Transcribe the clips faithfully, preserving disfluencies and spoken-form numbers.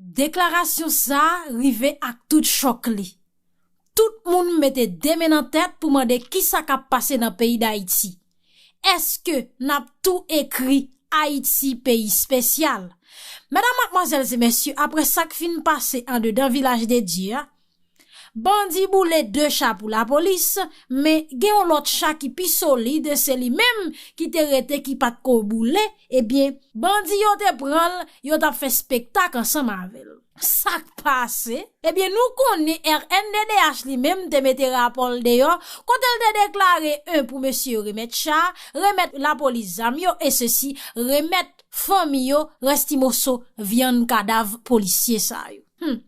Deklarasyon sa a rive ak tout chòk li. Tout moun mete de men nan tèt pou mande kisa k ap pase nan peyi Dayiti. Èske n ap tou ekri Ayiti peyi espesyal? Medam, madmwazèl e mesye, apre sa k fin pase andedan Vilaj de Dye a, bandi boule de cha pou lapolis, men gen yon lòt cha ki pi solid, se li menm ki te rete, ki pa t ko boule. Ebyen, bandi yo te pran l, yo t ap fè spektak ansanm avè l. Sa k pase? Ebyen, nou konnen R N D D H li menm te mete rapò l deyò, kote l te deklare, en, pou mesye yo remèt cha, remèt lapolis zam yo, e sesi, remèt fanmi yo rès ti moso vyann kadav polisye sa yo. Hmm.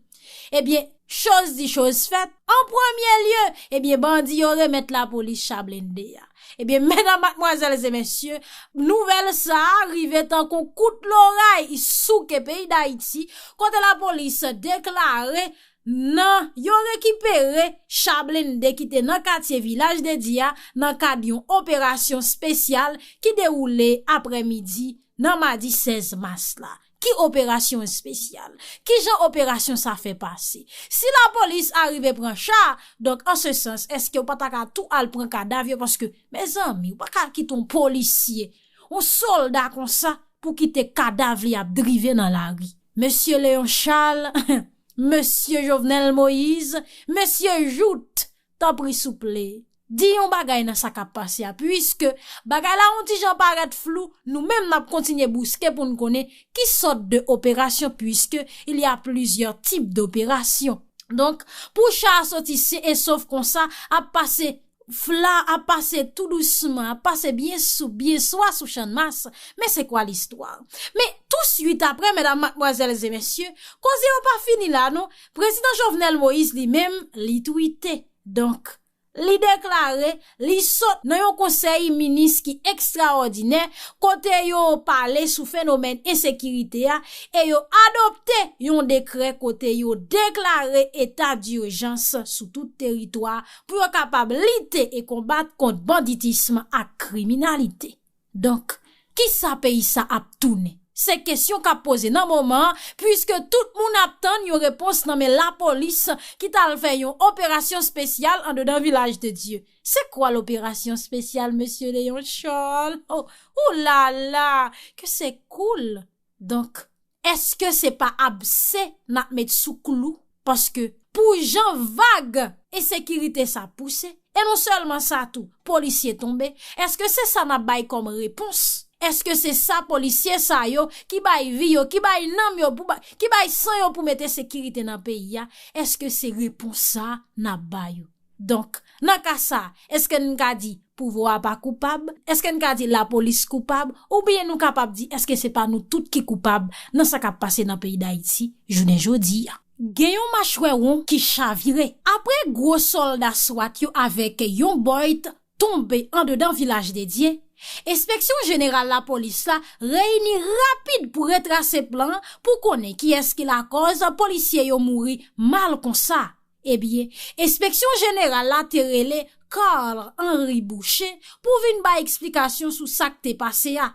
Ebyen, choz di, choz fèt. An premye lye, ebyen, bandi yo remèt lapolis cha blende a. Ebyen, medam, madmwazèl e mesye, nouvèl sa a rive tankou kout loray souke peyi Dayiti, kote lapolis deklare nan yo rekipere cha blende ki te nan katye Vilaj de Dye a nan kad yon operasyon espesyal ki dewoule aprèmidi nan madi sèz mas la. Ki operasyon espesyal? Kijan operasyon sa fè pase? Si lapolis arive pran cha, donk, an se sans, èske w pa ta ka tou al pran kadav yo? Paske, mezanmi, ou pa ka kite yon polisye, yon sòlda konsa, pou kite kadav li ap drive nan lari. Mesye Léon Charles, mesye Jovenel Moïse, mesye Jouthe, tanpri souple, di yon bagay nan sa k ap pase a, puiske bagay la yon ti jan parèt flou, nou menm n ap kontinye bouske pou n konnen ki sòt de operasyon, puiske il y a plusieurs types d'opérations. Donk, pou cha a soti sen e sof konsa, ap pase fla, ap pase tou dousman, ap pase byen soup, byen swa sou Channmas. Men se kwa listwa? Men touswit apre, medam, madmwazèl e mesye, koze yo pa fini la non. Prezidan Jovenel Moïse li menm, li twite. Donk, li deklare li sot nan yon konsèy minis ki ekstraòdinè, kote yo pale sou fenomèn ensekirite a, e yo adopte yon dekrè kote yo deklare eta dijans sou tout teritwa pou yo kapab lite e konbat kont banditism ak kriminalite. Donk, kisa peyi sa ap tounen? Se kesyon k ap poze nan moman an, puiske tout moun ap tann yon repons nan men lapolis ki t al fè yon operasyon espesyal andedan Vilaj de Dye. Se kwa loperasyon espesyal, mesye Léon Charles? Oh, oulala, ke se koul! Donk, èske se pa abse n ap met sou klou? Paske pou jan vag ensekirite sa pouse, e non sèlman sa tou, polisye tonbe, èske se sa n ap bay kòm repons? Èske se sa polisye sa yo ki bay vi yo, ki bay nanm yo, pou ba, ki bay san yo pou mete sekirite nan peyi a, èske se repons sa n ap ba yo? Donk, nan ka sa, èske n ka di pouvwa a pa koupab? Èske n ka di lapolis koupab? Oubyen nou kapab di èske se pa nou tout ki koupab nan sa k ap pase nan peyi Dayiti jounen jodi a? Gen yon machwè won ki chavire. Apre gwo sòlda swat yo avèk yon boit tonbe andedan Vilaj de Dye, Enspeksyon Jeneral Lapolis la reyini rapid pou retrase plan an pou konnen kiyès ki lakòz polisye yo mouri mal konsa. Ebyen, Enspeksyon Jeneral la te rele Carl Henry Boucher pou vin bay eksplikasyon sou sa k te pase a.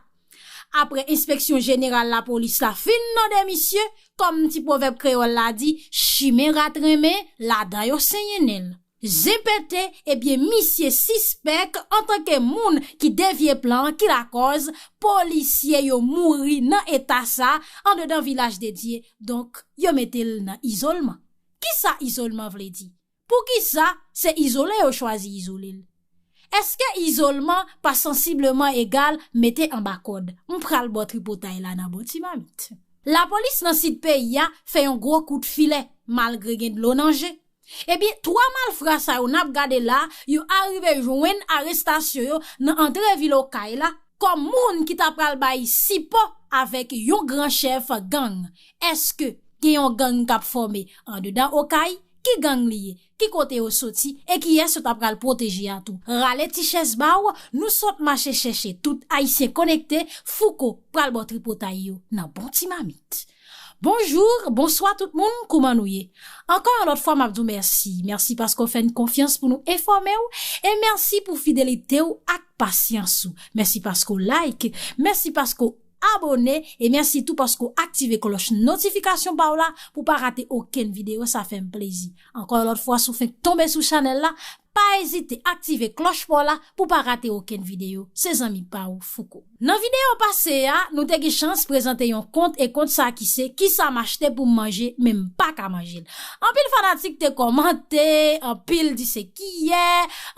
Apre Enspeksyon Jeneral Lapolis la fin mande misye, kòm ti pwovèb kreyòl la di, chimen rat renmen, ladan yo senyen nen l. Zen pete, ebyen, misye sispèk antanke moun ki devye plan an ki lakòz polisye yo mouri nan eta sa andedan Vilaj de Dye, donk, yo mete l nan izolman. Kisa izolman vle di? Poukisa se izole yo chwazi izole l? Èske izolman pa sansibleman egal mete anba kòd? M pral ba w tripotay la nan bon ti mamit. Lapolis nan sid peyi a fè yon gwo kout filè, malgre gen dlo nan je. Ebyen, twa malfra sa yo n ap gade la, yo arive jwenn arestasyon yo nan antre vil Okay la, kòm moun ki ta pral bay sipò avèk yon gran chèf gang. Èske gen yon gang k ap fòme andedan Okay? Ki gang li ye? Ki kote yo soti? E kiyès yo ta pral pwoteje a tou? Rale ti chèz ba w, nou sot mache chèche tout Ayisyen konekte, Fouco pral ba w tripotay yo nan bon ti mamit. Bonjou, bonswa tout moun, kouman nou ye? Ankò yon lòt fwa, m ap di w mèsi. Mèsi paske w fè n konfyans pou nou enfòme w, e mèsi pou fidelite w ak pasyans ou. Mèsi paske w like, mèsi paske w abone, e mèsi tou paske w aktive klòch notifikasyon pa w la pou w pa rate okenn videyo, sa fè m plezi. Ankò yon lòt fwa, si w fenk tonbe sou chanèl la, pa ezite aktive klòch pa w la pou w pa rate okenn videyo. Se zanmi pa w, Fouco. Nan videyo pase a, nou te gen chans prezante yon kont e kont sa ki se kisa m achte pou m manje, men m pa ka manje l. Anpil fanatik te kòmante, anpil di se kiyè,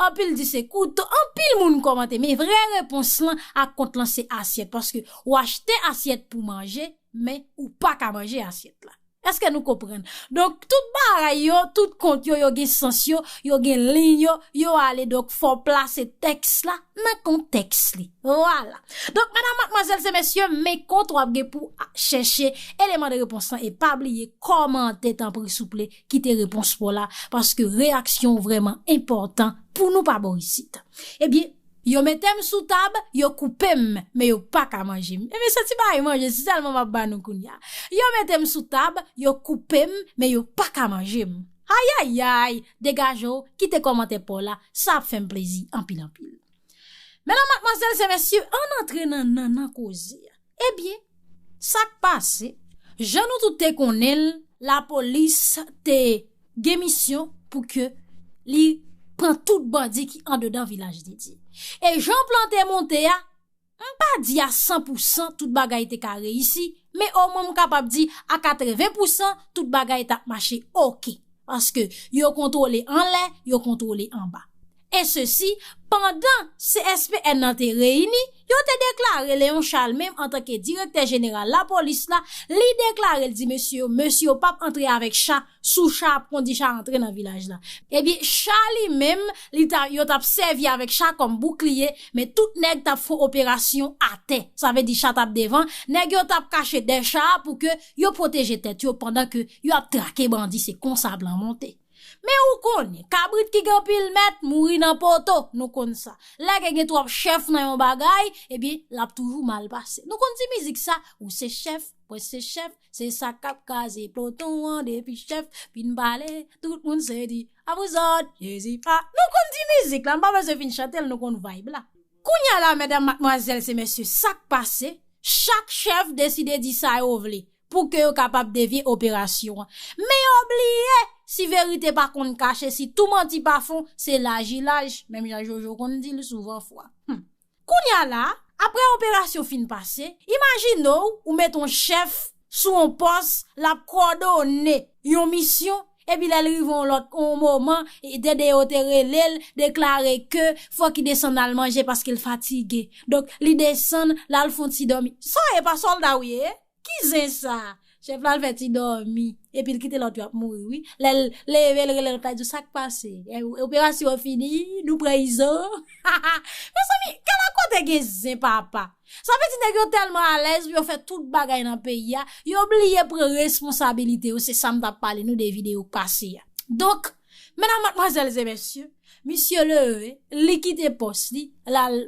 anpil di se kouto, anpil moun kòmante, men vrè repons lan ak kont lan se asyèt, paske w achte asyèt pou manje, men ou pa ka manje asyèt la. Èske nou konprann? Donk, tout bagay yo, tout kont yo, yo gen sans yo, yo gen liy yo, yo ale. Donk, fò w plase tèks la nan kontèks li. Vwala. Donk, medam, madmwazèl, se mesye, men kont w ap gen pou chèche eleman de repons lan e pa bliye kòmante, tanpri, souple, kite repons pa w la, paske reyaksyon w vrèman enpòtan pou nou pa bò isit. Ebyen, yo mete m sou tab, yo koupe m, men yo pa ka manje m. Ebyen, se ti bagay manje, se sèlman m ap ba nou kounye a. Yo mete m sou tab, yo koupe m, men yo pa ka manje m. Ayayay, degaje w, kite kòmantè pa w la, sa ap fè m plezi anpil anpil. Medam, madmwazèl, se mesye, ann antre nan nannan koze a. Ebyen, sa k pase? Jan nou tout te konnen l, lapolis te gen misyon pou ke li pran tout bandi ki andedan Vilaj de Dye. E jan plan te monte a, m pa di a san pou san tout bagay te ka reyisi, men omwen m kapab di a katreven pou san tout bagay t ap mache oke. Paske yo kontwole anlè, yo kontwole anba. E sesi, pandan C S P N nan te reyini, yo te deklare Léon Charles menm antanke direktè jeneral lapolis la, li deklare l di mesye yo, mesye yo p ap antre avèk cha, sou cha ap kondi cha antre nan vilaj la. Ebyen, cha li menm, li ta, yo t ap sèvi avèk cha kòm boukliye, men tout nèg t ap fè operasyon atè. Sa vle di cha t ap devan, nèg yo t ap kache dèyè cha a pou ke yo pwoteje tèt yo pandan ke yo ap trake bandi, se konsa plan monte. Men ou konnen, kabrit ki gen anpil mèt mouri nan poto, nou konn sa. Lè ke gen twòp chèf nan yon bagay, ebyen, l ap toujou mal pase. Nou konn ti mizik sa, ou se chèf, mwen se chèf, se sa k ap kraze ploton an depi chèf fin pale, tout moun se di, a pou zòt, Jezi pa. Nou konn ti mizik la, m pa bezwen fin chante l, nou konn vibe la. Kounye a la, medam, madmwazèl, se mesye, sa k pase, chak chèf deside di sa yo vle pou ke yo kapab devye operasyon an. Men yo bliye, si verite pa konn kache, si tou manti pa fon, se laj i laj, menm jan Jojo konn di l souvan fwa. Hmm. Kounye a la, apre operasyon fin pase, imajine w, ou met yon chèf sou yon pòs, l ap kòdone yon misyon, epi lè l rive yon lòt, yon moman, e dede yo te rele l, deklare ke fòk li desann al manje paske l fatige. Donk, li desann, l al fè yon ti dòmi. Sa w ye, pa sòlda w ye? Ki zen sa? Chèf la al fè ti dòmi. Epi l kite lòt yo ap mouri, wi. Lè l leve, l rele lòt la, di, "Sa k pase? E, operasyon an fini, nou pran Izo." Mezanmi, gade kote gen zen, papa. Sa vle di nèg yo tèlman alèz pou yo fè tout bagay nan peyi a, yo bliye pran responsabilite yo. Se sa m t ap pale nou de videyo k pase a. Donk, medam, madmwazèl e mesye, misye leve, li kite pòs li, l al,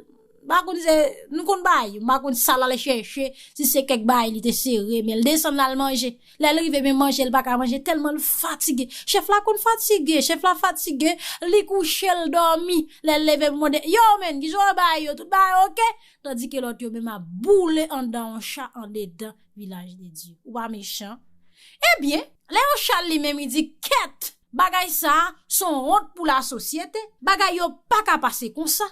m pa konn se, nou konn bagay yo, m pa konn sa l al chèche, si se kèk bagay li te sere, men l desann l al manje. Lè l rive, men manje l pa ka manje, tèlman l fatige. Chèf la konn fatige, chèf la fatige, li kouche, l dòmi. Lè l leve, l mande, "Yo, menn, kijan w bagay yo? Tout bagay oke?" Tandike lòt yo menm ap boule anndan yon cha andedan Vilaj de Dye. Ou pa mechan. Ebyen, Léon Charles li menm, li di, "Kèt! Bagay sa a, se yon wont pou lasosyete. Bagay yo pa ka pase konsa."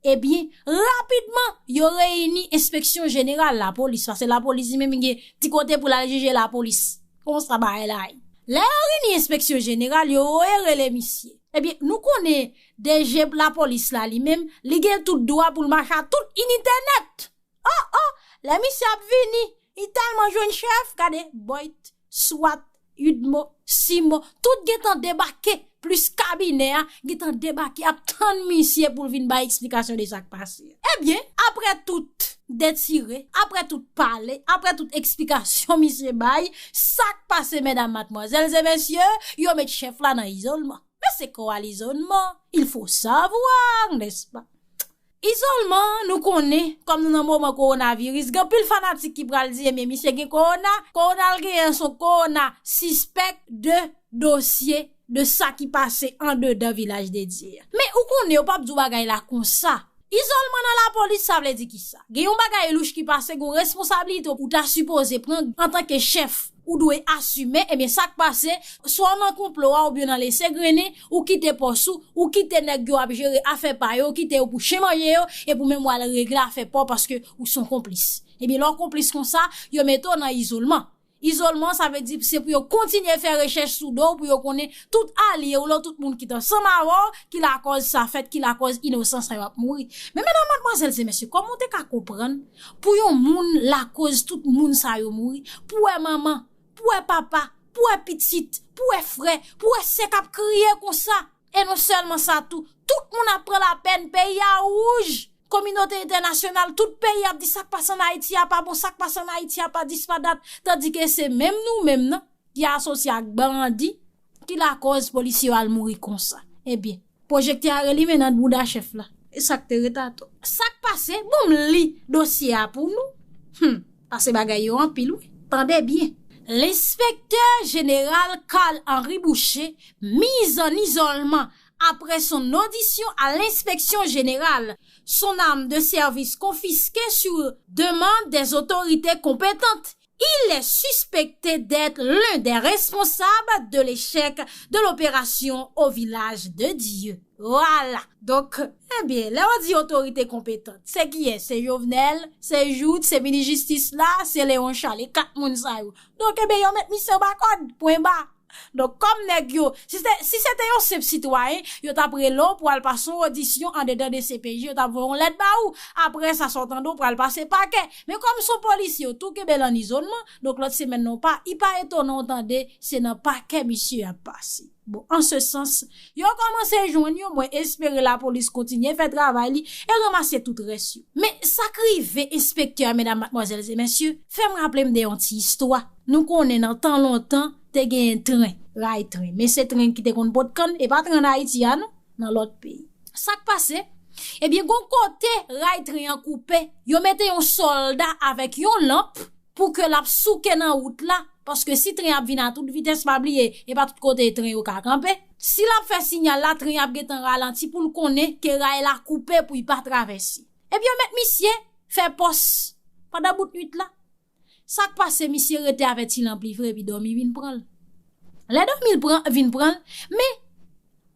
Ebyen, rapidman, yo reyini enspeksyon jeneral lapolis, paske lapolis li menm, li gen ti kote pou l al jije lapolis. Konsa bagay la ye. Lè yo reyini enspeksyon jeneral, yo voye rele misye. Ebyen, nou konnen D G lapolis la li menm, li gen tout dwa pou l mache a tout inite nèt. Oh, oh, lè misye ap vini, li tèlman jwenn chèf, gade, Boit, Swat, Udmo, Simo, tout gentan debake, plis kabinè a, gentan debake, ap tann misye pou l vin bay eksplikasyon de sa k pase. Ebyen, apre tout detire, apre tout pale, apre tout eksplikasyon misye bay, sa k pase, medam, madmwazèl e mesye, yo met chèf la nan izolman. Men se kò a lizolman, il faut savoir, n'est-ce pas? Izolman, nou konnen, kòm nou nan moman kowonaviris, gen anpil fanatik ki pral di, "Ebyen, misye gen kowona, kowona l genyen se yon kowona sispèk de dosye de sa ki pase andedan Vilaj de Dye a." Men ou konnen, yo p ap di w bagay la konsa. Izolman nan lapolis, sa vle di kisa? Gen yon bagay louch ki pase, gen yon responsablite ou ta sipoze pran antanke chèf, ou dwe asime, ebyen sa k pase, swa w nan konplo a oubyen nan lese grennen, ou kite pòs ou, ou kite nèg yo ap jere afè pa yo, ou kite yo pou chen manje yo, epi w menm w al regle afè pa w paske ou se yon konplis. Ebyen lè w konplis konsa, yo mete w nan izolman. Izolman, sa vle di se pou yo kontinye fè rechèch sou do w, pou yo konnen tout alye w lan, tout moun ki t ansanm avè w, ki lakòz sa fèt, ki lakòz inosan sa yo ap mouri. Men medam, madmwazèl e mesye, kòman w te ka konprann pou yon moun lakòz tout moun sa yo mouri? Pou wè manman, pou wè papa, pou wè pitit, pou wè frè, pou wè sè k ap kriye konsa. E non sèlman sa tou, tout moun ap pran lapèn, peyi a wouj. Kominote entènasyonal, tout peyi ap di sa k pase ann Ayiti a pa bon, sa k pase ann Ayiti a pa dis pa dat, tandike se menm nou menm nan ki asosye ak bandi ki lakòz polisye yo al mouri konsa. Ebyen, pwojektè a relimen nan bouda chèf la. E sa k te ret atò. Sa k pase? Bon, m li dosye a pou nou. Hum, pase bagay yo anpil, wi. Tande byen. L'inspecteur général Carl Henri Boucher, mis en isolement après son audition à l'inspection générale, son arme de service confisquée sur demande des autorités compétentes. Il est suspecté d'être l'un des responsables de l'échec de l'opération au village de Dieu. Vwala. Donk, ebyen, lè yo di otorite konpetant, se kiyès? Se Jovenel, se Jouthe, se minis jistis la, se Léon Charles, e kat moun sa yo. Donk, ebyen, yo met misye anba kòd, pwen ba. Donk, kòm nèg yo, si se, si se te yon senp sitwayen, yo t ap rele w pou al pase yon odisyon andedan D C P J, yo t ap voye yon lèt ba ou. Apre sa, sa w tande w pral pase pakè. Men kòm se yon polisye, yo tou kenbe l an izolman, donk lòt semèn nan, w pa, li pa etonan w tande se nan pakè misye ap pase. Bon, an se sans, yo kòmanse jwenn yo, mwen espere lapolis kontinye fè travay li e ranmase tout rès yo. Men sa k rive enspektè a, medam, madmwazèl e mesye, fè m raple m de yon ti istwa. Nou konnen nan tan lontan, te genyen tren, ray tren. Men se tren ki te konn pot kann, e pa tren ann Ayiti a non, nan lòt peyi. Sa k pase? Ebyen, gon kote ray tren an koupe, yo mete yon sòlda avèk yon lanp pou ke l ap souke nan wout la, paske si tren ap vin a tout vitès, pa bliye, e pa tout kote tren yo ka kanpe. Si l ap fè siyal la, tren ap gentan ralanti pou l konnen ke ray la koupe pou l pa travèse. Ebyen, yo met misye fè pòs pandan bout nwit la. Sa k pase, misye rete avè ti lanp li vre, epi dòmi vin pran l. Lè dòmi l pran, vin pran l, men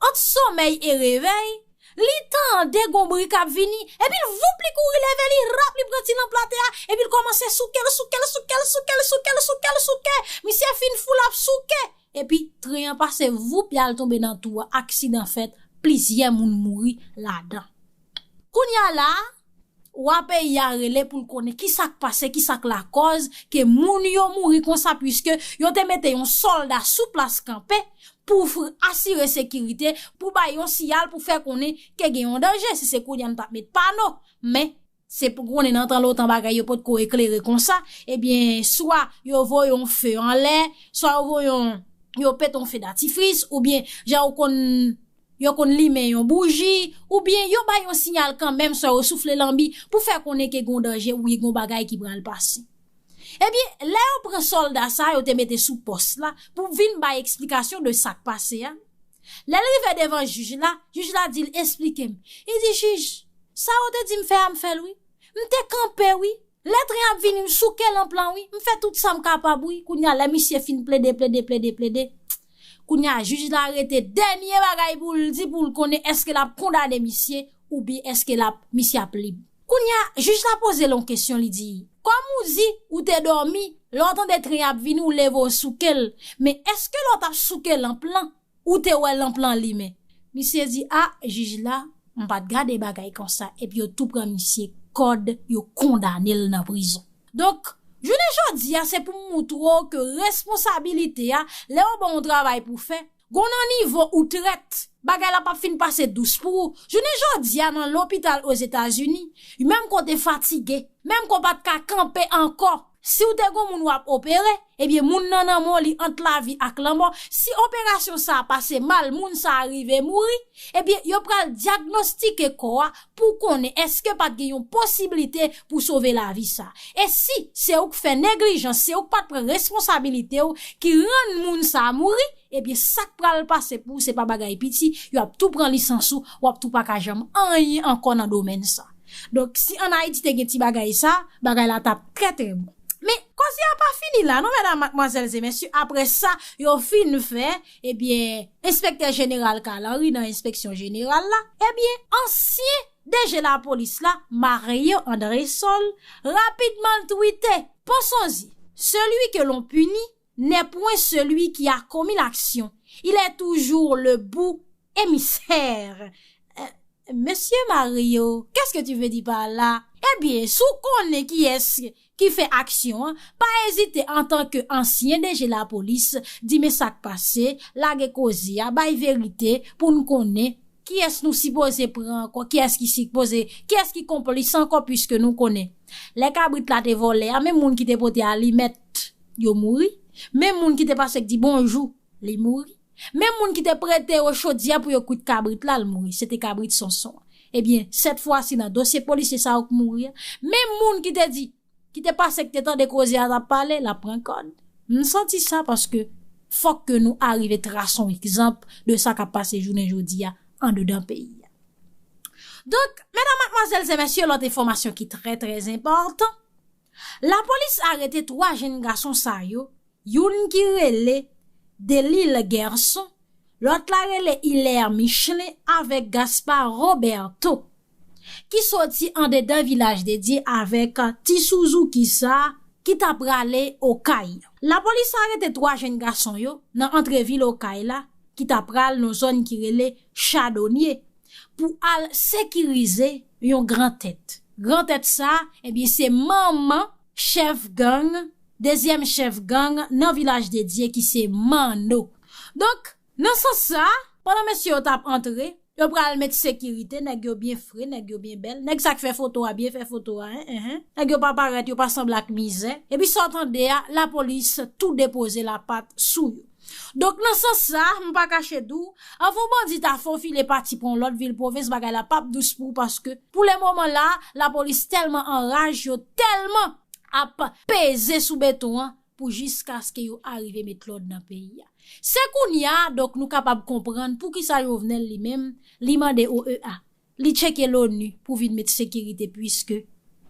ant somèy e revèy, li tande gon bri k ap vini, epi l voup, li kouri leve, li rap, li pran ti lanp la atè a, epi l kòmanse souke l, souke l, souke l, souke l, souke l, souke l, souke. Misye fin fou, l ap souke. Epi tren an pase voup, y al tonbe nan twou a, aksidan fèt, plizyè moun mouri ladan. Kounye a la, wa peyi a rele pou l konnen kisa k pase, kisa k lakòz ke moun yo mouri konsa, piske yo te mete yon sòlda sou plas kanpe pou f-, asire sekirite, pou bay yon siyal, pou fè konnen ke gen yon danje. Si se kounye a, nou t ap met pano. Men, se pou konnen nan tan lontan bagay yo potko eklere konsa, ebyen, swa yo voye yon fe anlè, swa yo voye yon, yo pete yon fe datifris, oubyen jan yo konn, yo konn limen yon bouji, oubyen yo bay yon siyal kanmenm, swa yo soufle lanbi pou fè konnen ke gon danje oubyen gon bagay ki pral pase. Ebyen, lè yo pran sòlda sa yo te mete sou pòs la pou vin bay eksplikasyon de sa k pase a, lè l rive devan jij la, jij la di l, "Esplike m." Li di, "Jij, sa yo te di m fè a, m fè l wi. M te kanpe wi. Lè tren ap vini, m souke lanp lan wi. M fè tout sa m kapab wi." Kounye a, lè misye fin plede, plede, plede, plede, kounye a, jij la rete dènye bagay pou l di, pou l konnen èske l ap kondane misye oubyen èske l ap, misye ap lib. Kounye a, jij la poze l yon kesyon, li di, "Kòm ou di ou te dòmi, lè w tande tren ap vini, ou leve w souke l, men èske lè w t ap souke lanp lan, ou te wè lanp lan limen?" Misye di, "A, jij la, m pa t gade bagay konsa," epi yo tou pran misye kòd, yo kondane l nan prizon. Donk, jounen jodi a, se pou m moutre w ke responsabilite a, lè yo ban w yon travay pou w fè, gon nan nivo ou trèt, bagay la p ap fin pase dous pou ou. Jounen jodi a, nan lopital Ozetazini, menm ke w te fatige, menm ke w pa t ka kanpe ankò, si w te gon moun w ap opere, ebyen, moun nan nan men w, li ant lavi ak lanmò. Si operasyon sa a pase mal, moun sa a rive mouri, ebyen, yo pral dyagnostike kò a pou konnen èske pa t gen yon posiblite pou sove lavi sa. E si se ou k fè neglijans, se ou k pa t pran responsabilite w ki rann moun sa a mouri, ebyen sa k pral pase pou ou se pa bagay piti, yo ap tou pran lisans ou, w ap tou pa ka janm anyen ankò nan domèn sa. Donk si ann Ayiti te gen ti bagay sa, bagay la t ap trè trè bon. Men koze a pa fini la non, medam, madmwazèl e mesye, apre sa yo fin fè, ebyen, enspektè jeneral Carl Henry nan enspeksyon jeneral la, ebyen, ansyen D G lapolis la, Mario Andrésol, rapidman l twite, Pensons-y, celui que l'on punit n'est point celui qui a commis l'action, il est toujours le bouc émissaire. Euh, Monsieur Mario, qu'est-ce que tu veux dire par là? Ebyen, si w konnen kiyès ki fè aksyon an, pa ezite antanke ansyen D G lapolis, di men sa k pase, lage koze a, bay verite pou n konnen kiyès nou sipoze pran ankò, kiyès ki sipoze, kiyès ki konplis ankò, piske nou konnen lè kabrit la te vòlè a, menm moun ki te pote alimèt, yo mouri, menm moun ki te pase k di bonjou, li mouri, menm moun ki te prete yo chodyè pou yo kwit kabrit la, l mouri, se te kabrit Sonson an. Ebyen, sèt fwa si nan dosye polisye sa yo k mouri a, menm moun ki te di, ki te pase k te tande koze a t ap pale, l ap pran kòd. M santi sa paske fòk ke nou arive trase yon egzanp de sa k ap pase jounen jodi a andedan peyi a. Donk, medam, madmwazèl e mesye, lòt enfòmasyon ki trè trè enpòtan, lapolis arete twa jenn gason sa yo, youn ki rele Delil Gerson, lòt la rele Hilaire Michelin avèk Gaspard Roberto, ki soti andedan Vilaj de Dye avèk ti Suzuki sa ki ta prale Okay. Lapolis arete twa jenn gason yo nan antre vil Okay la ki ta pral nan zòn ki rele Chadonye pou al sekirize yon gran tèt. Gran tèt sa, ebyen, se manman chèf gang, dezyèm chèf gang nan Vilaj de Dye ki se Manno. Donk, nan sans sa, pandan mesye yo t ap antre, yo pral met sekirite, nèg yo byen fre, nèg yo byen bèl, nèg sa k fè foto a byen fè foto a, en, en, en. Nèg yo pa parèt, yo pa sanble ak mizè. Epi sa w tande a, lapolis tou depoze lapat sou yo. Donk, nan sans sa, m pa kache di w, anvan yon bandi ta fofile pati pran yon lòt vil pwovens, bagay la p ap dous pou w, paske pou le moman la, lapolis tèlman anraj, yo tèlman ap peze sou beton an pou jiskaske yo arive met lòd nan peyi a. Se kounye a, donk, nou kapab konprann poukisa Jovenel li menm, li mande O E A, li tcheke l'ONU pou vin met sekirite, piske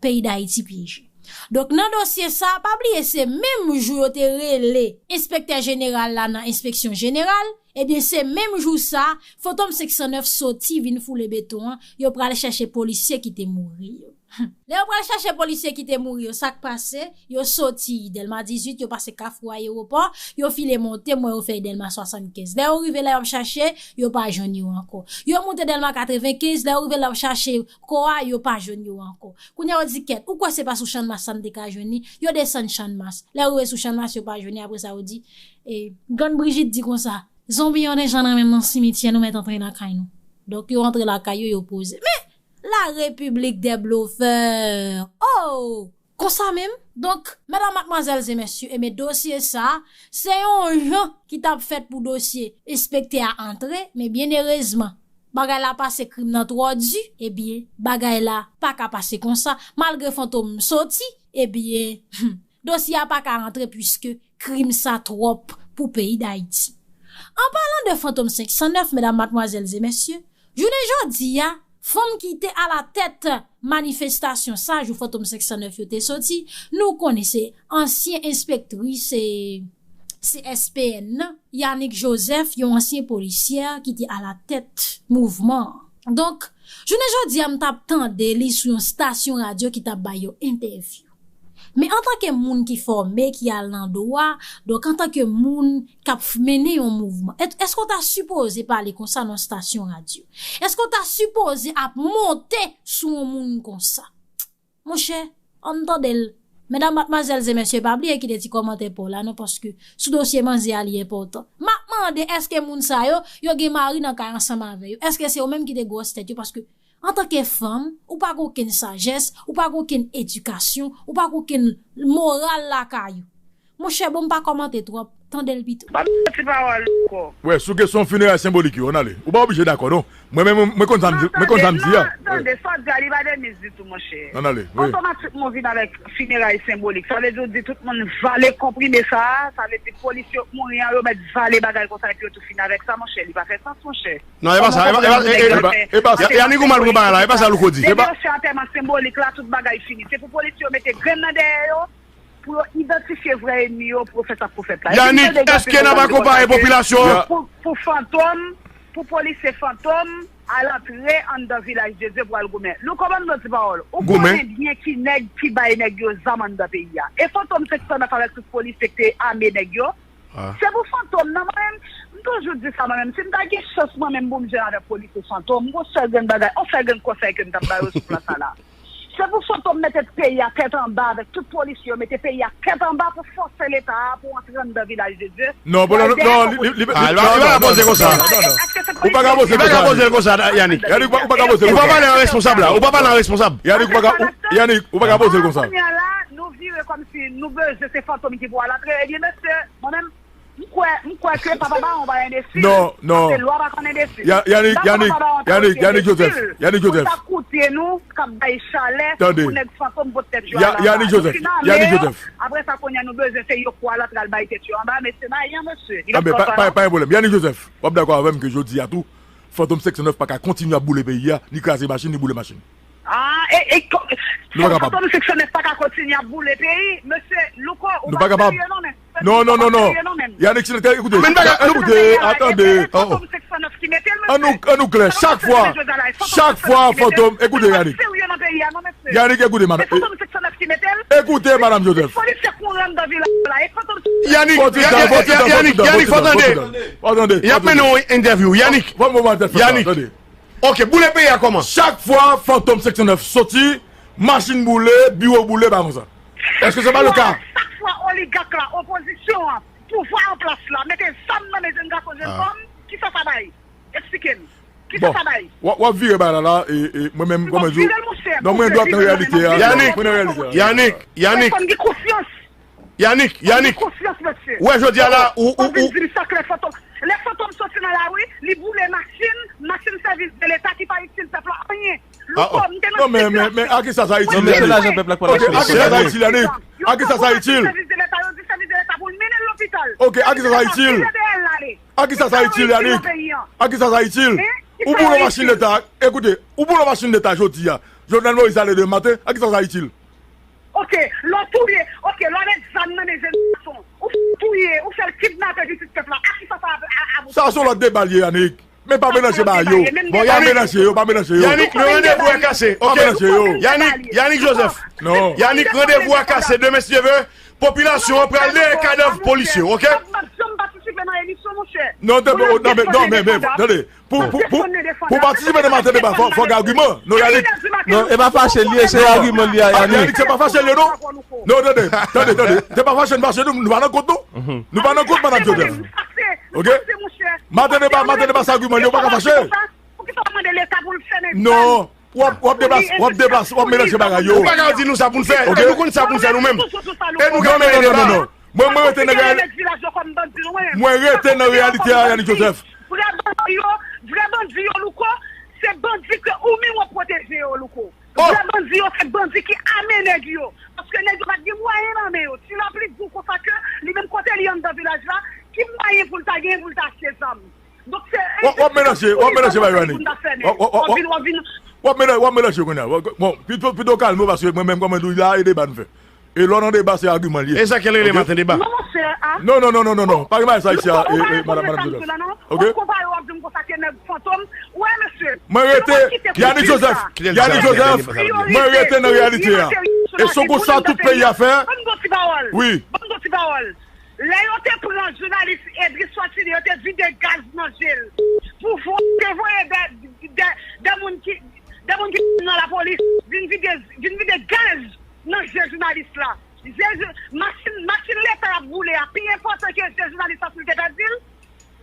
peyi Dayiti pyeje. Donk, nan dosye sa, pa bliye se menm jou yo te rele enspektè jeneral la nan enspeksyon jeneral, ebyen, se menm jou sa, Fantom senk san nèf soti vin foule beton an, yo pral chèche polisye ki te mouri yo. Lè yo pral chèche polisye ki te mouri yo, sa k pase? Yo soti Dèlma dizuit, yo pase Kafou Ayewopò, yo file monte, m wè yo fè Dèlma swasannkenz. Lè yo rive la, y ap chache, yo pa jwenn yo ankò. Yo monte Dèlma katrevenkenz, lè yo rive la, y ap chache kò a, yo pa jwenn yo ankò. Kounye a, yo di, kèt, ou kwè se pa sou Channmas sa n te ka jwenn li? Yo desann Channmas. Lè yo rive sou Channmas, yo pa jwenn li. Apre sa, yo di, e, Grann Brijit di konsa, zonbi yo deja nan menm nan simityè, nou mèt antre lakay nou. Donk, yo antre lakay yo, yo poze. Men, la République des bluffeurs! Oh! Konsa menm. Donk, medam, madmwazèl e mesye, ebyen, dosye sa, se yon jan ki t ap fèt pou dosye enspektè a antre, men byen erezman, bagay la pase, krim nan twò di, ebyen, bagay la pa ka pase konsa. Malgre Fantom soti, ebyen, dosye a pa ka antre, piske krim sa twòp pou peyi Dayiti. An palan de Fantom senk san nèf, medam, madmwazèl e mesye, jounen jodi a, fanm ki te alatèt manifestasyon sa jou Fantom senk san nèf yo te soti, nou konnen se ansyen enspektris, e, C S P N nan, Yanick Joseph, yon ansyen polisyè ki te alatèt mouvman an. Donk, jounen jodi a, m t ap tande li sou yon stasyon radyo ki t ap bay yon entèvyou. Men antanke moun ki fòme, ki al nan dwa, donk antanke moun k ap f-, mennen yon mouvman, èt-, èske w ta sipoze pale konsa nan stasyon radyo? Èske w ta sipoze ap monte sou yon moun konsa? Monchè, ann tande l. Medam, madmwazèl e mesye, pa bliye kite ti kòmantè pa w la non, paske sou dosye manzè a li enpòtan. M ap mande, èske moun sa yo, yo gen mari nan kay ansanm avè yo? Èske se yo menm ki te gwòs tèt yo? Paske antanke fanm, ou pa gen okenn sajès, ou pa gen okenn edikasyon, ou pa gen okenn moral lakay ou. Monchè, bon, m pa kòmante twòp. tande l pito. Ban m yon ti pawòl ankò. Wè, sou kesyon fineray senbolik yo, ann ale. Ou pa oblije dakò, non. Mwen menm, mwen konn sa m di, mwen konn sa m di a. Non, tande, sa w di a, li pa de miz ditou, monchè. Ann ale, wi. Otomatikman w vin avèk fineray senbolik. Sa vle di w di tout moun vale konprime sa a, sa vle di polis yo k mouri an, yo mèt vale bagay konsa epi yo tou fin avèk sa, monchè. Li pa fè sans, monchè. Non, e pa sa, e pa, e pa, e pa, e pa sa. Yannick, ou mal pran bagay la, e pa sa Louko di. Depi yo fè antèman senbolik la, tout bagay fini. Se pou polis yo mete grenn nan dèyè yo, pou yo idantifye vrè ènmi yo, pou yo fè sa k pou fèt la. Yannick, èske n ap akonpaye popilasyon an? Pou, pou Fantom, pou polisye Fantom al antre anndan Vilaj de Dye pou al goumen. Louko, ban m di yon ti pawòl. Ou konnen byen ki nèg ki bay nèg yo zam anndan peyi a. E Fantom senk san nèf avèk tout polisye k te ame nèg yo. Se pou Fantom nan, mwen menm, m toujou di sa, mwen menm, si m ta gen chans mwen menm pou m jwenn avèk polisye Fantom, m gon sèl grenn bagay, yon sèl grenn konsèy ke m t ap ba yo sou plas sa la. Se pou Fantom mete peyi a tèt anba avèk tout polisye yo, mete peyi a tèt anba pou fòse Leta a pou antre anndan Vilaj de Dye. Non, pou al dèyè non, li, li, li, ah, li pa ka poze konsa. Ou pa ka poze konsa. Ou pa ka poze konsa, Yannick. Yannick, ou pa ka poze konsa. Ou pa pale an responsab la. Ou pa pale an responsab. Yannick, ou pa ka, ou, Yannick, ou pa ka poze konsa. Kounye a la, nou vire kòmsi nou bezwen se Fantom ki pou al antre. Ebyen, mesye, mwen menm, m kwè, m kwè ke Papa Bawon pa enbesil. Non, non. Paske lwa pa konn enbesil. Ya-, Yannick, Yannick, Yannick Joseph, Yannick Joseph. Pou ta koute nou, k ap bay chalè pou nèg Fantom pot tèt yo anba. Yannick Joseph, Yannick Joseph. Apre sa, kounye a nou bezwen se yo pou al antre al bay tèt yo anba, mesye, pa yon mesye. Li pa, pa, pa yon pwoblèm. Yannick Joseph, w ap dakò avè m ke jodi a tou, Fantom senk san nèf pa ka kontinye ap boule peyi a, ni kraze machin, ni boule machin. Ah, e, e, nou pa kapab. Fantom senk san nèf pa ka kontinye ap boule peyi. Mesye Louko, ou pa serye non, men. Non, non, non, non. Yannick, si nou te, ekoute, ekoute, atande. Fantom senk san nèf ki mete l, mesye. An nou, an nou klè, chak fwa, chak fwa Fantom, ekoute, Yannick. Yannick, ekoute, madanm. Ekoute, madanm Joseph. Yannick, Yannick, Yannick, fò tande. Y ap mennen yon entèvyou. Yannick. Yannick. Ok, boule peyi a kòman? Chak fwa Fantom senk san nèf soti, machin boule, biwo boule, pa konsa. Èske se pa le ka? Chak fwa oligak la, opozisyon an, pouvwa an plas la, mete zam nan men jenn gason, jenn fanm, kisa sa bay? Eksplike m. Kisa sa bay? W ap, w ap vire bagay la la, e, e, mwen menm, kòman di w? Non, mwen dwat nan reyalite a. Yannick, Yannick, Yannick. Fò n gen konsyans. Yannick, Yannick. Ou wè jodi a la, ou, ou, ou. Lè Fantom soti nan lari, li boule machin, machin sèvis de leta ki pa itil pèp la anyen. Louko, m te nan non, men, men, men, a kisa sa itil, Yannick? Ok, a kisa sa itil, Yannick? A kisa sa itil? Sèvis de leta, yo di sèvis de leta pou l mennen l lopital. Ok, a kisa sa itil? A kisa sa itil, Yannick? A kisa sa itil? Ou boule machin leta, ekoute, ou boule machin leta jodi a. Jovenel Moïse ale demen maten, a kisa sa itil? Ok, lè w touye, ok, lè w met zam nan men jenn gason, ou touye, ou fè l kidnape pitit pèp la, a kisa sa ap, ap, ap... Sa se yon lòt deba l ye, Yannick. Men pa melanje bagay yo. Pa melanje yo, pa melanje yo. Yannick, le randevou est cassé, ok? Pa melanje yo. Yannick, Yannick Joseph. Non. Yannick, randevou a kase demen, si Dye vle. Popilasyon an pral dèyè kadav polisye, ok? Non, non, men, non, men, men, tande. Pou, pou, pou, pou patisipe nan maten deba, fò, fò gen agiman. Non, Yannick. Non, e pa fache l ye, se agiman li a, Yannick. Yannick, se pa fache l ye, non. Non, tande, tande, tande. Se pa fache n fache, nou, nou pa nan kont, non. Nou pa nan kont, madanm Joseph. Ok? Maten deba, maten deba, se agiman li, ou pa ka fache. Non. W ap, w ap deplase, w ap deplase, w ap melanje bagay yo. Ou pa ka di nou sa pou n fè. Ok? E nou konn sa pou n fè nou menm. E nou ka mennen deba. Mwen, mwen rete nan reyalite. Mwen rete nan reyalite a, Yannick Joseph. Vrè bandi yo, vrè bandi yo, Louko, se bandi ke ou menm w ap pwoteje yo, Louko. Vrè bandi yo, se bandi ki ame nèg yo. Paske nèg yo pa t gen mwayen nan men yo. Ti la pli di w konsa ke li menm kote li anndan vilaj la, ki mwayen pou l ta genyen pou l ta achte zam? Donk se... W ap, w ap melanje, w ap melanje bagay yo, Yannick. W ap, w ap, w ap, w ap mela-, w ap melanje kounye a. Bon, pito, pito w kalme w, paske mwen menm kòman di w la, e deba n fè. E lè w nan deba, se agiman l ye. E sa k rele maten deba? Non, monchè, a. Non, non, non, non, non, non. Pa gen bagay sa isi a, e, e, madanm, madanm Joseph. Ok? W ap konpare, w ap di m konsa ke nèg Fantom. Wè, mesye. Mwen rete, Yannick Joseph, Yannick Joseph, mwen rete nan reyalite a. E se konsa tout peyi a fè. Ban m di w ti pawòl. Wi. Ban m di w ti pawòl. Lè yo te pran jounalis Edris Fortuné, yo te vide gaz nan je l. Pouvwa te voye de, de, de moun ki, de moun ki nan lapolis vin vide, vin vide gaz nan je jounalis la. Je, je, machin, machin leta ap boule a pi enpòtan ke je jounalis la si l te pèdi l.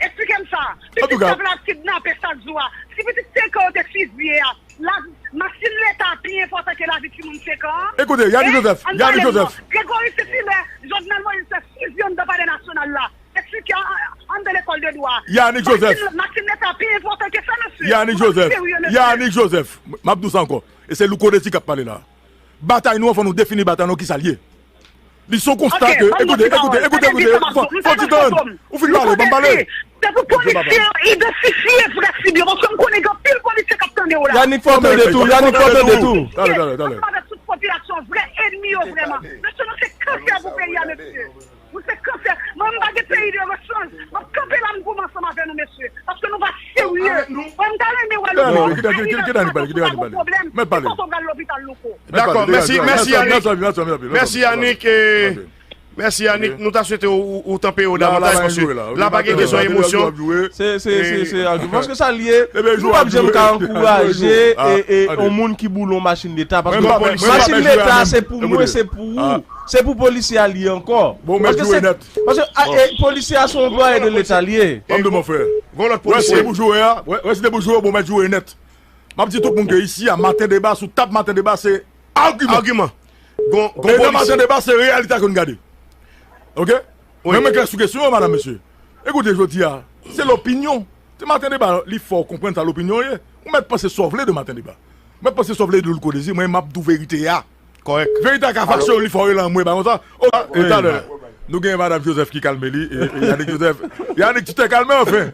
Eksplike m sa. Pitit pèp la ap kidnape chak jou a. Si pitit senk an yo te fizye a, la, machin leta pi enpòtan ke lavi timoun senk an an. Ekoute, Yannick Joseph, Yannick Joseph. Gregory Saint-Hilaire, Jovenel Moïse fè fizye anndan palè nasyonal la. E anndan lekòl de dwa. Yanick Joseph. Machin, machin leta pi enpòtan ke sa, mesye. Yanick Joseph. Serye, mesye. Yanick Joseph. M ap di w sa ankò. E se Louko Désir k ap pale la. Batay nou an, fò nou defini batay nou an, kisa l ye. Li se yon konsta ke, ekoute, ekoute, ekoute, ekoute, fò, fò ti tann. Ou fin pale, ban m pale. Se pou polisye yo idantifye vrè sib yo, paske m konnen gen anpil polisye k ap tande w la. Yanick, fò tande tou, Yanick, fò tande tou. Talè, talè, talè. Ansanm avèk tout popilasyon, vrè ènmi yo vrèman. Mesye, nou se kansè pou peyi a, mesye. Nou se kansè. Mwen, m pa gen peyi de rechanj. M ap kanpe la, m goumen ansanm avè nou, mesye. Paske nou pa serye. Mwen, m ta renmen wè Louko. Kite Yanick pale, kite Yanick pale. Mèt pale. Fòk ou pral lopital, Louko. Dakò, mèsi, mèsi Yanick. Mèsi Yanick. Mèsi Yanick, nou ta swete ou, ou, ou tanpe yo davantaj paske la pa gen kesyon emosyon. Se, se, se, se agiman. Paske sa l ye, nou p ap janm ka ankouraje e, e, yon moun ki boule yon machin leta. Paske machin leta, se pou mwen, se pou ou. Se pou polisye a li ye ankò. Paske se, paske, a, e, polisye a se yon anplwaye de leta li ye. Ban m di w, mon frè. Wè, si te pou joure a, wè, wè, si te pou joure, bon, mèt joure nèt. M ap di tout moun ke isi a, Maten Deba, sou tab Maten Deba, se agiman. Agiman. Gon, gon polisye. Maten Deba, se reyalite a ke n gade. Oke? Wi. Men mwen klè sou kesyon an, madanm, mesye. Ekoute, jodi a, se lopinyon. Se Maten Deba, li fè w konprann sa lopinyon ye. Ou mèt panse sa w vle de Maten Deba. Ou mèt panse sa w vle de Louko Désir, mwen, m ap di w verite a. Kòrèk. Verite a ka fache w, li fè w rele anmwe, pa konsa? O, e talè. Nou gen Madanm Joseph ki kalme li, e, e Yanick Joseph. Yanick, tu t'es calmé, enfin.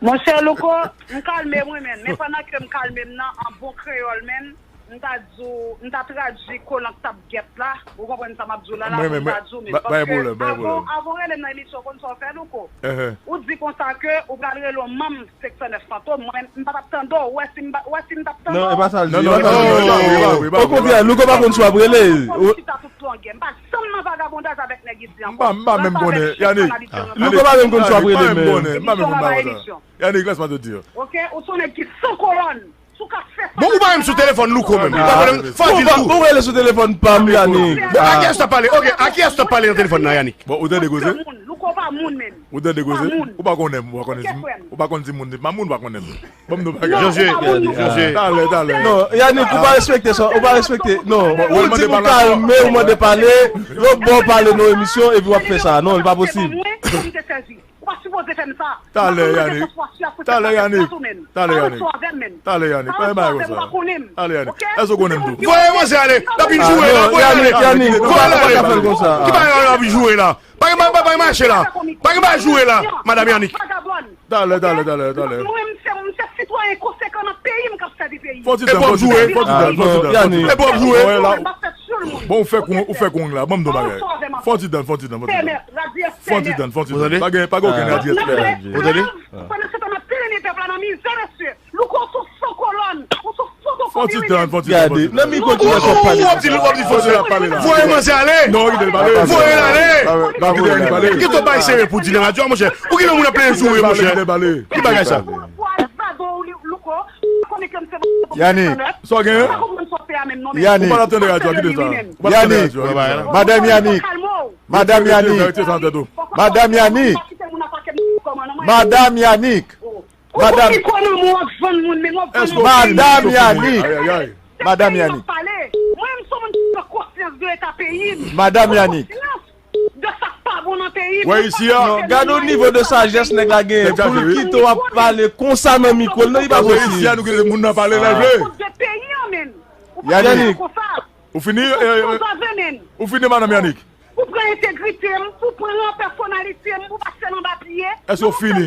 Monchè Louko, m kalme mwen menm. Men pandan ke m kalme m nan, an bon kreyòl menm, m ta di w, m ta tradui kolan k t ap gèt la. Ou konprann sa m ap di w la, la, m ta di w menm. Paske avan, avan w rele m nan emisyon, w konn sa w fè, Louko? Ou di konsa ke ou pral rele yon manm senk san nèf Fantom, mwen, m pa t ap tande w. Ou wè si m pa, ou wè si m t ap tande w? Non, e pa sa l di. Non, non, non, non, non, non, non, non. Okontrè, Louko pa konn si w ap rele. Ou chita tout longè. M pa janm nan vagabondaj avèk nèg isi ankò. M pa, m pa menm konnen, Yannick. Louko pa menm konn si w ap rele, men. M pa menm konn bagay sa. Yannick, laisse-moi te dire. Ok, ou se yon nèg ki san kolòn. Bon, ou pa menm sou telefòn Louko menm. Ou pa konnen, fò di l tou. Ou rele sou telefòn pa m, Yannick. Bon, a kiyès w t ap pale? Ok, a kiyès w t ap pale nan telefòn nan, Yannick? Bon, ou tande koze? Louko pa moun menm. Ou tande koze? Ou pa konnen m, ou pa konnen si m, ou pa konn si moun se pa moun, ou pa konnen m. Ban m nou bagay. Josué, Josué. Talè, talè. Non, Yannick, ou pa respekte sa, ou pa respekte. Non, ou di m kalme, ou mande pale, yo ba w pale nan emisyon, epi w ap fè sa. Non, li pa posib. Ou pa sipoze fè m sa. Talè, Yannick. Talè, Yannick. Talè, Yannick. Talè, Yannick. Pa gen bagay konsa. Talè, Yannick. Èske w konnen m tou? Voye manzè ale. L ap vin joure la. Voye ale. Yannick, Yannick, ou pa ka fè l konsa. Ki bagay la, l ap vin joure la? Pa gen bagay, pa gen bagay mache la. Pa gen bagay joure la, madanm Yannick. Talè, talè, talè, talè. Mwen, m se, m se sitwayen konsekan nan peyi m k ap sèvi peyi. Fò ti tann, fò ti tann, fò ti tann, fò ti tann. Yannick. Bon, ou fè kon, ou fè kon la. Ban m di w bagay. Fò ti tann, fò ti tann, fò ti tann. Fò ti tann, fò ti tann. Pa gen, pa gen okenn radyo. Ou tande? Pandan se tan, n ap trennen pèp la nan mizè, mesye. Louko, ou se yon fo kolòn. Ou se yon fotokopye. Fò ti tann, fò ti tann, fò ti tann. Gade, nan mikwo ki nan sòt pale. Ou ap di, ou ap di fò ti tann. Voye manzè ale. Non, kite l pale. Voye l ale. Non, kite l pale. Kite w bay sere pou di nan radyo a, monchè. Ou gen moun ap plenyen joure, monchè. Ki bagay sa? Yannick. Sa w genyen? Yannick. Ou pa t ap tande radyo a, kite sa. Ou pa t ap tande radyo a. Madanm Yannick. Madanm Yannick. Madanm Yannick. Madanm Yannick. Madanm Yannick. Madanm Yannick. Madanm Yannick. Mwen, m se yon moun ki pran konsyans de eta peyi m. Madanm Yannick. Konsyans de sa k pa bon nan peyi m. Wè isi a. Non, gade yon nivo de sajès nèg la genyen. Pou l kite w ap pale konsa nan mikwo l, non, li pa posib. Isi a, nou kite moun nan pale lè l vle. Yannick. Ou fini, ou fini, madanm Yannick? Pou pran entegrite m, pou pran pèsonalite m, pou pase l anba pye. Èske w fini?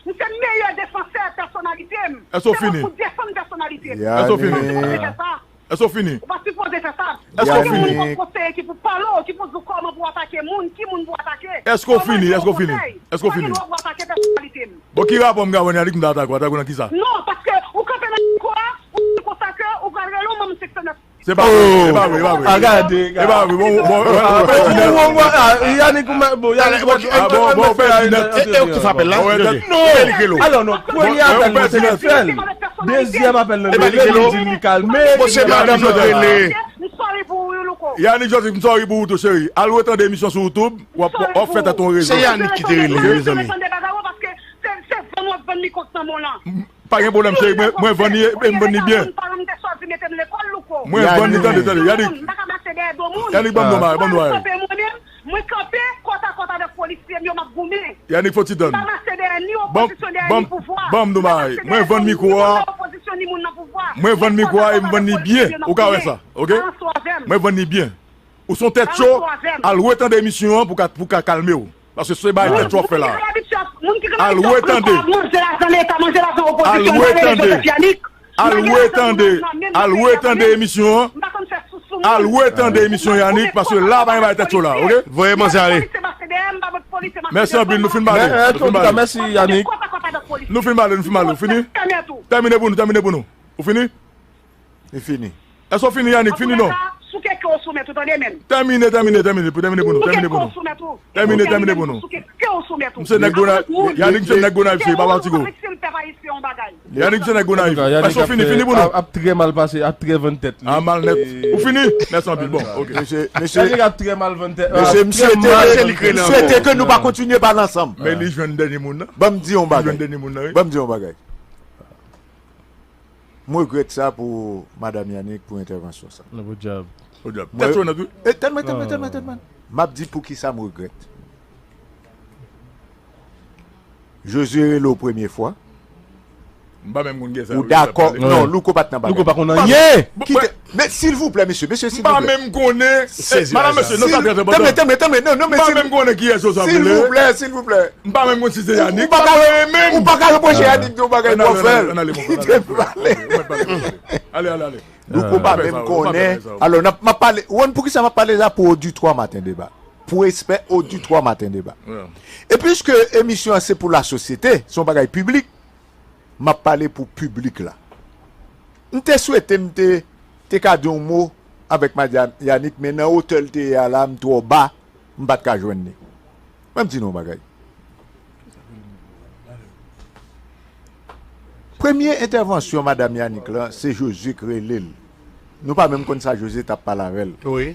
M se meyè defansè pèsonalite m. Èske w fini? Se mwen pou defann pèsonalite m. Èske w fini? Ou pa sipoze fè sa. Èske w fini? Èske w fini? Ou pa sipoze fè sa. Èske w fini? Ou gen yon konseye ki pou pale w, ki pou di w kòman pou w atake moun, ki moun pou w atake. Èske w fini? Èske w fini? Èske w fini? Ou pa gen dwa pou w atake pèsonalite m. Bon, ki rapò m gen avè w, Yannick, m ta atake w? Atake w nan kisa? Non, paske ou kanpe nan mikwo a, ou di konsa ke ou pral rele yon manm senk san nèf. Se pa vre, se pa vre, se pa vre. A gade, gade. Se pa vre, bon, bon, bon, bon, pètinèt. Yannick, bon, Yannick, bon, bon, pètinèt. E ou ki frape l la? Non. Alò, non, premye apèl nan se li k fè l. Dezyèm apèl nan se li k di li kalme. Bon, se madanm nan rele. Yannick Joseph, m sorry pou ou tou, cheri. Al retande emisyon sou YouTube, w ap, w ap fè tèt ou rezon. Se Yannick ki te rele, mezanmi. Se, se vann w ap vann mikwo k nan men w lan. Pa gen pwoblèm, cheri. Mwen, mwen vann li, e m vann li byen. Mwen vann li, tande, tande, Yannick. Yannick, ban m do bagay, ban m do bagay. Mwen kanpe kòtakòt avèk polisye m yo, m ap goumen. Yannick, fò ti tann. Ban m, ban m, ban m di yon bagay. Mwen vann mikwo a. Mwen vann mikwo a e m vann li byen. Ou ka wè sa, oke? Mwen vann li byen. Ou se yon tèt cho, al retande emisyon an pou ka, pou ka kalme w. Paske se bay tèt cho w ap fè la. Al retande. Al retande. Al retande, al retande emisyon an. Al retande emisyon Yannick, paske la pa gen bagay tèt cho la, oke? Voye manzè ale. Mèsi anpil, nou fin pale. Nou fin pale. Mèsi, Yannick. Nou fin pale, nou fin pale. Ou fini? Tèmine pou nou, tèmine pou nou. Ou fini? Li fini. Èske w fini, Yannick? Fini non? Souke ke w sou mèt ou, tande menm. Tèmine, tèmine, tèmine, pou tèmine pou nou, tèmine pou nou. Tèmine, tèmine pou nou. Misye nèg Gonayiv, Yannick se nèg Gonayiv, se pa Patiko. Yannick se nèg Gonayiv. Èske w fini, fini pou nou? Ap trè mal pase, ap trè vann tèt li. A mal nèt. Ou fini? Mèsi anpil. Bon, oke. Mesye, mesye, Yannick ap trè mal vann tèt. Mesye, m swete, m swete ke nou pa kontinye pale ansanm. Men li jwenn dènye moun nan. Ban m di yon bagay. Li jwenn dènye moun nan, wi. Ban m di yon bagay. M regrèt sa pou madanm Yannick pou entèvansyon sa. Nan podyab. Podyab. Tèt cho nèt, wi. E, tèt mwen, tèt mwen, tèt mwen, tèt mwen. M ap di poukisa m regrèt. Jozye rele w premye fwa. M pa menm konn kiyès sa. Ou dakò? Non, Louko pa t nan bagay. Louko pa konn anyen. Kite. Men silvouplè, mesye, mesye, silvouplè. M pa menm konnen. Madanm, mesye, non, sa trè enpòtan. Tanmen, tanmen, tanmen, non, non, men. M pa menm konnen kiyès yo sa vle. Silvouplè, silvouplè. M pa menm konn si se Yannick. Ou pa ka, ou pa ka repwoche Yannick de yon bagay pou w fè l. Kite m pale. Ale, ale, ale. Louko pa menm konnen. Alò, n ap, m ap pale. Ou konn poukisa m ap pale la? Pou oditwa Maten Deba. Pou respè oditwa Maten Deba. E piske emisyon an se pou lasosyete, se yon bagay piblik, m ap pale pou piblik la. M te swete m te, te ka di yon mo avèk madanm Yannick, men nan wotè l te ye a la, m twò ba, m pa t ka jwenn li. Mwen m di nou yon bagay. Premye entèvansyon madanm Yannick lan, se Jozye k rele l. Nou pa menm konn sa Jozye t ap pale avè l. Wi.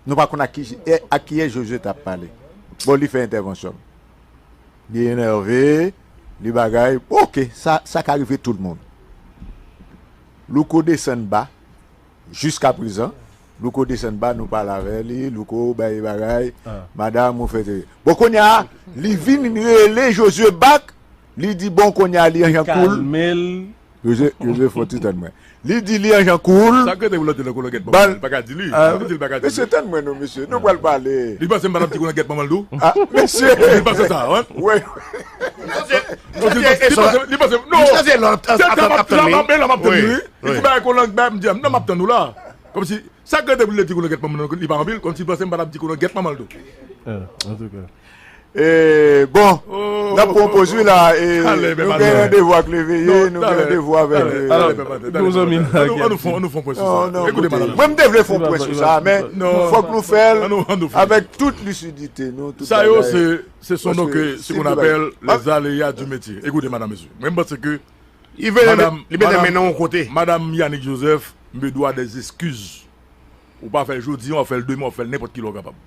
Nou pa konn ak ki, e, ak kiyès Jozye t ap pale. Bon, li fè entèvansyon l. Li enève, li bagay. Oke, sa, sa ka rive tout moun. Louko desann ba, jiskaprezan. Louko desann ba, nou pale avè li, Louko bay bagay. Madanm, ou fè te. Bon, kounye a, li vin rele Jozye back, li di, bon, kounye a, li an jan koul. Kalme l. Jozye, Jozye, fò ti tann mwen. Li di li an jan koul. Sa k rete pou l di nan kologèt, bon, li pa ka di li. Sa vle di li pa ka di li. Mesye, tann mwen non, mesye. Nou pral pale. Li panse m pa t ap di kologèt manman l tou? A, mesye. Li panse sa, wi. Wi. Li panse, li panse, non. Se trap ap tann li. L ap tann li, wi. Li di bagay kologèt, bagay m di, non, m ap tann ou la. Kòmsi, sa k rete pou l di kologèt manman l, li pa anpil, kòmsi li panse m pa t ap di kologèt manman l tou. Antouka. E, bon, n ap pran poz wi la, e, nou gen randevou ak Leveye, nou gen randevou avèk, e, annou fè yon pwen sou sa. Ekoute, madanm. Mwen, m te vle fè yon pwen sou sa, men fòk nou fè l avèk tout lisidite nou, tout bagay. Sa yo, se, ce sont donc, euh, ce qu'on appelle les aléas du métier. Écoutez, madame, monsieur, mwen, m panse ke li mete men nan yon kote. Madanm Yannick Joseph, m bezwen des excuses. Ou pa fè l jodi a, w ap fè l demen, w ap fè l nenpòt ki lè w kapab.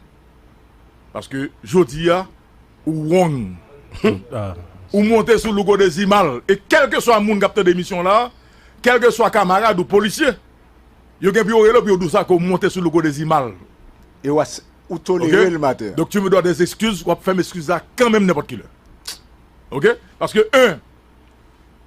Paske jodi a, ou wrong. Ou monte sou Louko Dezi mal. E kèlkeswa moun k ap tande emisyon la, kèlkeswa kamarad ou polisye, yo gen pou yo rele w pou yo di w sa, ke w monte sou Louko Dezi mal. E w a, ou tolere l maten. Donk, tu me dois des excuses, w ap fè m eskiz la kanmenm nenpòt ki lè. Oke? Paske, en,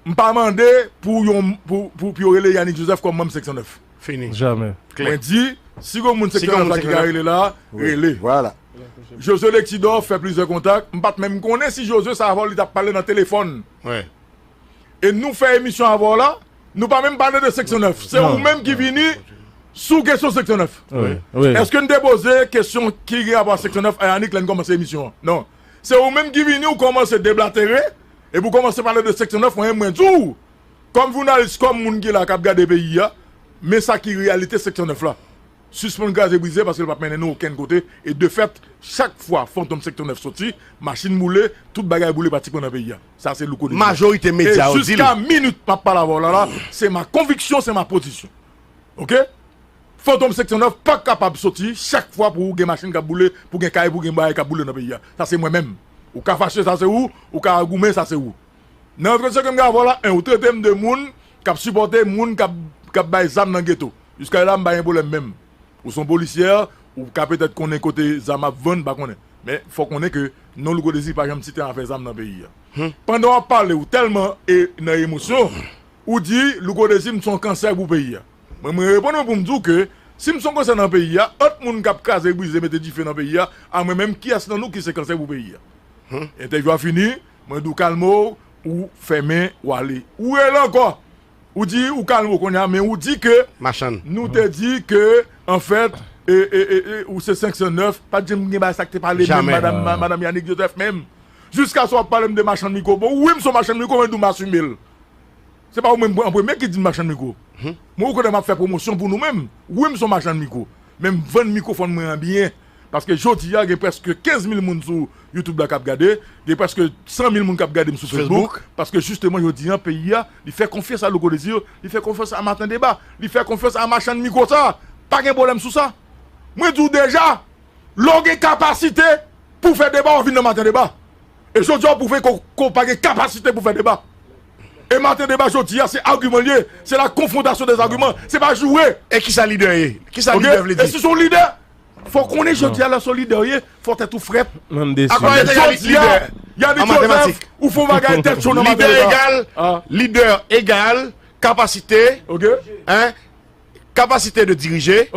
m pa mande pou yon, pou, pou, pou yo rele Yannick Joseph kòm manm seksyon nèf. Fini. Jamè. Mwen di, si gon moun seksyon nèf la ki ka rele la, rele. Vwala. Josue Lexidor fè plizyè kontak. M pa t menm konnen si Josue sa avè w li t ap pale nan telefòn. E nou fè emisyon avè w la, nou pa menm pale de seksyon nèf. Se ou menm ki vini sou kesyon seksyon nèf. Èske n te poze kesyon ki gen rapò a seksyon nèf a Yannick lè n kòmanse emisyon an? Non. Se ou menm ki vini, ou kòmanse deblatere, epi w kòmanse pale de seksyon nèf, mwen menm mwen di w, kòm jounalis, kòm moun ki la k ap gade peyi a, men sa ki reyalite seksyon nèf la. Sispann kraze brize paske l p ap mennen nou okenn kote, e de fèt, chak fwa fantom seksyon nèf soti, machin boule, tout bagay boule pratikman nan peyi a. Sa se Louko Dezi. Majorite medya yo di l. E jiska minit m ap pale avè w la la, c'est ma conviction, c'est ma position. Oke? Fantom seksyon nèf pa kapab soti chak fwa pou gen machin k ap boule, pou gen kay, pou gen bagay k ap boule nan peyi a. Sa se mwen menm. Ou ka fache, sa se ou, ou ka goumen, sa se ou. Nan antretyen ke m gen avè w la, en, ou trete m de moun k ap sipòte moun k ap, k ap bay zam nan geto. Jiskayè la, m pa gen pwoblèm menm. Ou se yon polisyè, ou ka petèt konnen kote zam ap vann, m pa konnen. Men fò konnen ke non Louko Dezi pa janm site afè zam nan peyi a. Pandan w ap pale, ou tèlman e, nan emosyon, ou di Louko Dezi m se yon kansè pou peyi a. Mwen, mwen reponn ou pou m di w ke si m se yon kansè nan peyi a, ant moun k ap kraze, brize, mete dife nan peyi a, a mwen menm, kiyès nan nou ki se kansè pou peyi a? Entèvyou a fini, mwen di w kalme w, ou fèmen, w ale. Ou rele ankò. Ou di ou kalme w kounye a, men ou di ke Machann. Nou te di ke, anfèt, e, e, e, e, ou se senk san nèf, pa t janm gen bagay sa k te pale menm, Jamè. Madanm, ma-, madanm Yanick Joseph menm. Jiskaske w ap pale m de machann mikwo. Bon, wi, m se yon machann mikwo, men m di w m asime l. Se pa ou menm an premye ki di m machann mikwo. Mwen, ou konnen m ap fè pwomosyon pou nou menm. Wi, m se yon machann mikwo. Men m vann mikwofòn mwen an byen. Paske jodi a, gen prèske kenz mil moun sou YouTube la k ap gade. Gen prèske san mil moun k ap gade m sou Facebook. Facebook. Paske jisteman, jodi a, peyi a, li fè konfyans a Louko Dezi, li fè konfyans a Maten Deba, li fè konfyans a machann mikwo sa. Pa gen pwoblèm sou sa. Mwen di w deja, lè w gen kapasite pou w fè deba, w vin nan Maten Deba. E jodi a, w pwouve ke w, ke w pa gen kapasite pou w fè deba. E Maten Deba jodi a, se agiman l ye. Se la konfwontasyon dè zagiman. Se pa joure. E kisa lidè ye? Kisa lidè vle di? E si se yon lidè, fò w konnen jodi a, lè se yon lidè w ye, fò tèt ou frèt. Akò, jodi a, Yanick Joseph, ou fè yon bagay tèt cho nan Maten Deba. Lidè egal, lidè egal, kapasite, hein, capacité de diriger,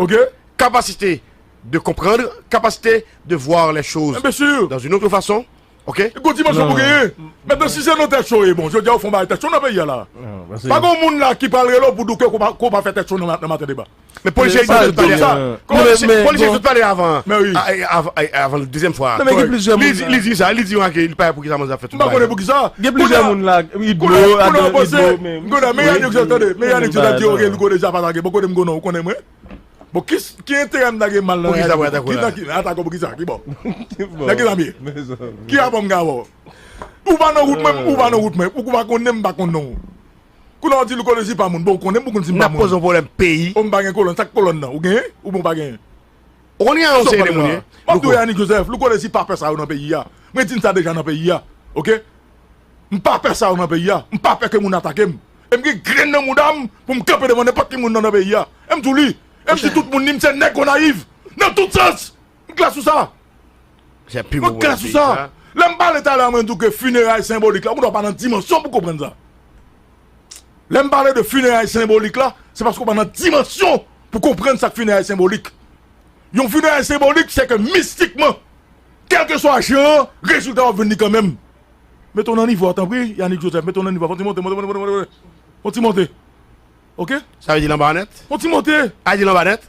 capacité de comprendre, capacité de voir les choses dans une autre façon. Ok? Gon dimansyon pou genyen. Mentnan, si se nan tèt cho, e bon, jodi a, ou fè yon bagay tèt cho nan peyi a la. Pa gen moun la ki pral rele w pou di w ke ko pa, ko pa fè tèt cho nan, nan Maten Deba. Men polisye Igbo sot pale avan. Polisye sot pale avan. Avan dezyèm fwa. Li di sa, li di, li pa pou ki sa manzè ap fè tout bagay. M pa konnen pou ki sa. Gen plizyè moun la, Igbo, Igbo, men Yanick Joseph, tande, men Yanick Joseph di, ok, Louko Dezi ap atake. Bon, kote m konnen, ou konnen mwen? Bon, ki, ki enterè m ta gen mal nan Yanick? Ki, nan ki, atake pou ki sa? Ki bò? Nan ki sa m ye? Ki rapò m gen avè w? Ou pa nan wout mwen, ou pa nan wout mwen. Ou pa konnen m, pa konn non w. Kounye a w di Louko Dezi pa moun. Bon, ou konnen m, ou konn si m pa moun. N ap poze yon pwoblèm peyi. O, m pa gen kolòn. Sa k kolòn nan? Ou genyen? Oubyen ou pa genyen? Ou konnen yon seri de moun ye. M ap di w, Yanick Joseph, Louko Dezi pa pè sa yo nan peyi a. Mwen di n sa deja nan peyi a. Ok? M pa pè sa yo nan peyi a. M pa pè ke moun atake m. E m gen grenn nan mouda m pou m kanpe devan nenpòt ki moun nan, nan peyi a. E m di w li. E m di tout moun li, m se nèg Gonayiv. Nan tout sans. M klè sou sa. Mwen klè sou sa. Lè m pale talè a, mwen di w ke fineray senbolik la, ou pa nan dimansyon pou konprann sa. Lè m pale de fineray senbolik la, se paske w pa nan dimansyon pou konprann sa k fineray senbolik. Yon fineray senbolik, se ke mistikman, kèlkeswa jan an, rezilta w ap jwenn li kanmenm. Mete w nan nivo a, tanpri, Yanick Joseph, mete w nan nivo a. Fò w ti monte, monte, monte, monte, monte. Ok? Sa vle di l anba nèt? Fò w ti monte. Sa vle di l anba nèt?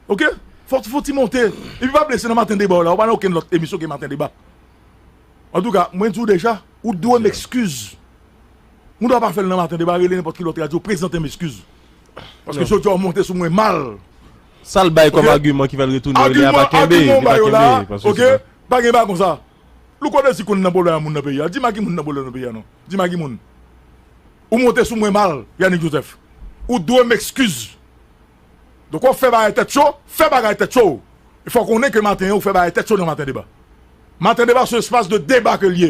Ok? Fò, fò w ti monte. Epi pa bliye, se nan Maten Deba w la. Ou pa nan okenn lòt emisyon ke Maten Deba. Antouka, mwen di w deja, ou dwe m ekskiz. Ou dwe pa fè l nan Maten Deba, rele nenpòt ki lòt radyo, prezante m ekskiz. Paske jodi a w monte sou mwen mal. Sa l bay kòm agiman ki fè l retounen, li a pa kenbe, li pa kenbe. Ok? Pa gen bagay konsa. Louko Dezi konn nan pwoblèm a moun nan peyi a. Di m a ki moun nan pwoblèm nan peyi a non. Di m a ki moun. Ou monte sou mwen mal, Yanick Joseph. Ou dwe m ekskiz. Donk, w ap fè bagay tèt cho, fè bagay tèt cho. E fò w konnen ke maten an, ou fè bagay tèt cho nan Maten Deba. Maten Deba se yon espas de deba ke l ye.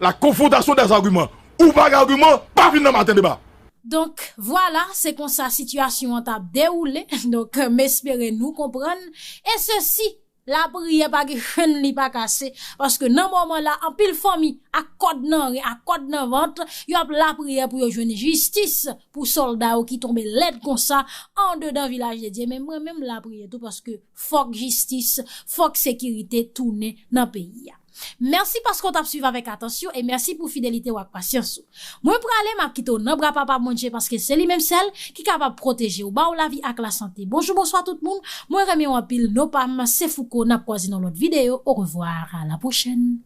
La confrontation des arguments. Ou pa gen agiman, pa vin nan Maten Deba. Donk, vwala, se konsa sitiyasyon an t ap dewoule. Donk, m espere nou konprann. E sesi, lapriyè pa gen chenn li pa kase, paske nan moman la, anpil fanmi ak kòd nan ren, ak kòd nan vant, y ap lapriyè pou yo jwenn jistis pou sòlda yo ki tonbe lèd konsa andedan Vilaj de Dye. Men mwen menm, m lapriyè tou, paske fòk jistis, fòk sekirite tounen nan peyi a. Mèsi paske w t ap swiv avèk atansyon e mèsi pou fidelite w ak pasyans ou. Mwen prale, m ap kite w nan bra Papa Bondye, paske se li menm sèl ki kapab pwoteje w, ba w lavi ak lasante. Bonjou, bonswa tout moun. Mwen renmen w anpil. Non pa m, se Fouco. N ap kwaze nan lòt videyo. Orevwa, a la pwochèn.